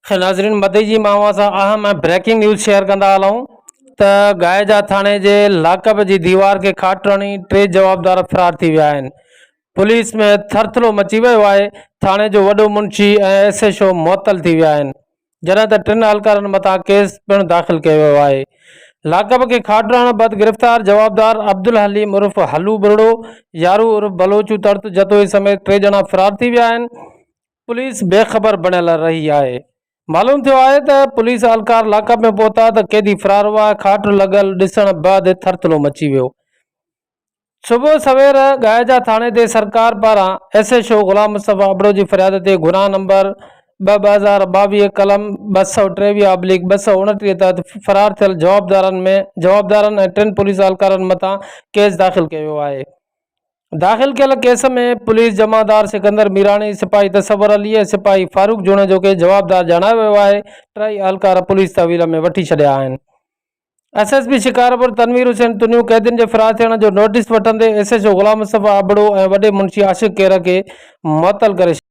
ناظرين مدئي جي مان اوهان سان اهم ۽ بريڪنگ نيوز شيئر ڪندا هلون ته گائيجا ٿاڻي جي لاڪپ جي ديوار کي کاٽ هڻي ٽي جوابدار فرار ٿي ويا آهن پوليس ۾ ٿرٿلو مچي ويو آهي ٿاڻي جو وڏو منشي ۽ ايس ايڇ او معطل ٿي ويا آهن جڏهن ته ٽن اهلڪارن مٿان ڪيس پڻ داخل ڪيو ويو آهي لاڪپ کي کاٽ هڻڻ بعد گرفتار جوابدار عبدالحليم عرف هلو ٻرڙو يارو عرف بلوچو تڙت جتوئي سميت ٽي ڄڻا فرار ٿي ويا آهن پوليس بي خبر بڻيل رهي آهي. معلوم ٿيو آهي ته پوليس اهلڪار لاڪپ ۾ پهتا ته قيدي فرار هئا، کاٽ لڳل ڏسڻ بعد ٿرٿلو مچي ويو. صبح سوير ڳائجا ٿاڻي تي سرڪار پاران S H O Ghulam Mustafa Abro جي فرياد تي گناهه نمبر ٻه 2022 قلم 223 آبليڪ 229 تحت فرار ٿيل جوابدارن ۾ جوابدارن ۽ ٽن پوليس اهلڪارن مٿان ڪيس داخل ڪيو ويو آهي. داخل ڪيل ڪيس ۾ پوليس جمعدار سڪندر ميراڻي، سپاهي تصور علي ۽ سپاهي فاروق جوڻيجو کي جوابدار ڄاڻايو ويو آهي، ٽئي اهلڪار پوليس تحويل ۾ وٺي ڇڏيا آهن. S S P Shikarpur Tanveer Hussain Tunio قيدين جي فرار ٿيڻ جو نوٽيس وٺندي S H O Ghulam Mustafa Abro ۽ وڏي منشي عاشق کير کي معطل ڪري.